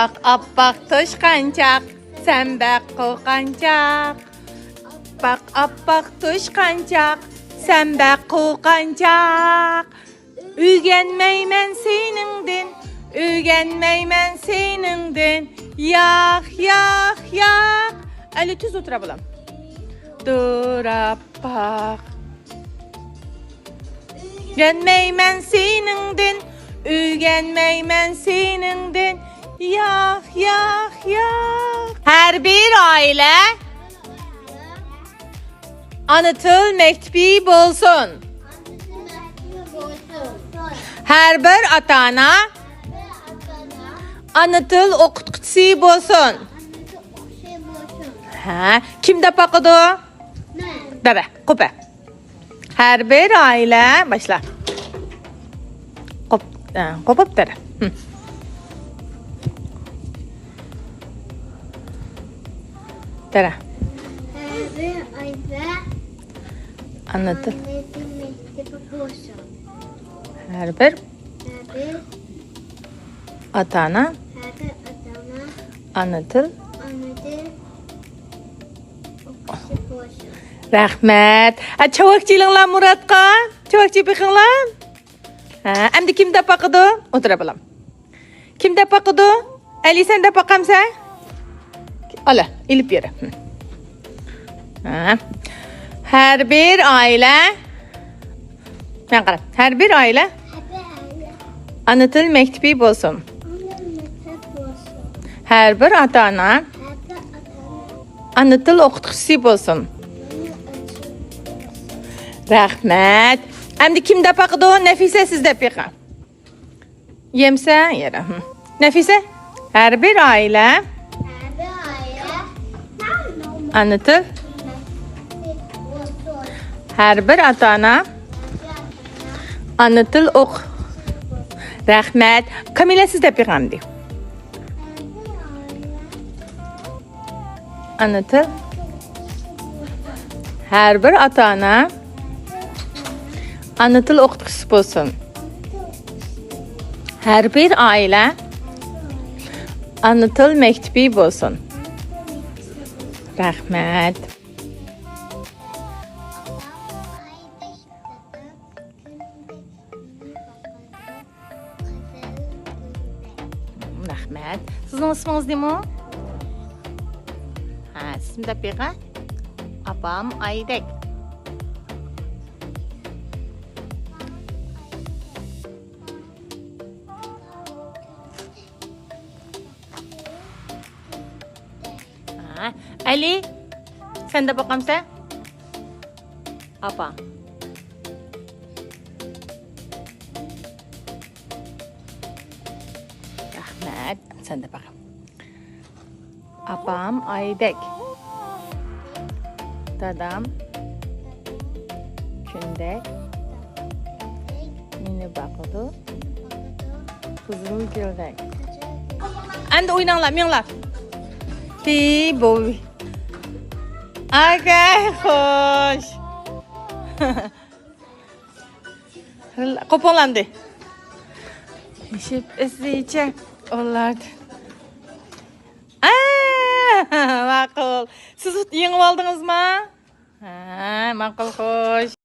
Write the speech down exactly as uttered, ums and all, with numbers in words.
ئاپئاق توشقانچاق، سەن بەك قورققانچاق. ئاپئاق توشقانچاق، سەن بەك قورققانچاق. ئۆگەنمەيمەن سېنىڭدىن، ئۆگەنمەيمەن سېنىڭدىن. ياق، ياق، ياق. ئەلى تۈز ئولتۇرا بالام. دۇراپپاق. ئۆگەنمەيمەن سېنىڭدىن، ئۆگەنمەيمەن سېنىڭدىن. ياق، ياق، ياق. ھەر بىر ئائىلە ئانا تىل مەكتىپى بولسۇن. ھەر بىر ئاتا-ئانا ئانا تىل ئوقۇتقۇچىسى بولسۇن. ھە، كىم دەپ باقىدۇ؟ دەۋە، قوپە. ھەر بىر ئائىلە، باشلا. قوپ، ھە، قوپۇپ بەر. ھە. تەرە. ھەر بىر ئائىلە ئانا تىل. ئانا تىل مەكتىپى بولسۇن. ھەر بىر ھەر بىر ئاتا-ئانا ھەر بىر ئاتا-ئانا ئانا تىل ئانا تىل ئوقۇتقۇچىسى بولسۇن. رەھمەت. ھە، چاۋاك چېلىڭلار مۇراتقا. چاۋاك چېلىپ بېقىڭلار. ھە، ئەمدى كىم دەپ باقىدۇ؟ ئولتۇرا بالام. كىم دەپ باقىدۇ؟ ئەلى، سەن دەپ باقامسەن؟ ئالا، ئېلىپ يۈر. ھە. ھەر بىر ئائىلە. ماڭا قارا. ھەر بىر ئائىلە ئانا تىل مەكتىپى بولسۇن. ھەر بىر ئاتا-ئانا ئانا تىل ئوقۇتقۇچىسى بولسۇن. رەھمەت. ئەمدى كىم دەپ باقىدۇ؟ نەفىسە، سىز دەپ بېقىڭ. يەمسە، يەرە. ھىم. نەفىسە، ھەر بىر ئائىلە ئانا تىل، ھەر بىر ئاتا-ئانا ئانا تىل ئوق. رەھمەت. كامىلە، سىز دەپ بېقىڭ ئەمدى. ئانا تىل. ھەر بىر ئاتا-ئانا ئانا تىل ئوقۇتقۇچىسى بولسۇن. ھەر بىر ئائىلە ئانا تىل مەكتىپى بولسۇن. رەھمەت. رەھمەت. سىزنىڭ ئىسمىڭىز نېمە؟ ھە، سىزمۇ دەپ بېقىڭ. ئاپام ئايدەك. ھە، ئەلى، سەن دەپ باقامسەن؟ ئاپا. رەھمەت. سەن دەپ باقام. ئاپام ئايدەك. دادام كۈندەك مېنى باقىدۇ. قىزىل گۈلدەك. ئەمدى ئويناڭلار، مېڭىڭلار. ھېي، بوۋى. ئاكاي، خوش. قوپۇڭلار ئەمدى. يېشىپ ئۆسسىچە ئۇلاردىن. ئا، ماقۇل. سىز يېڭىۋالدىڭىزمۇ؟ ھە، ماقۇل، خوش.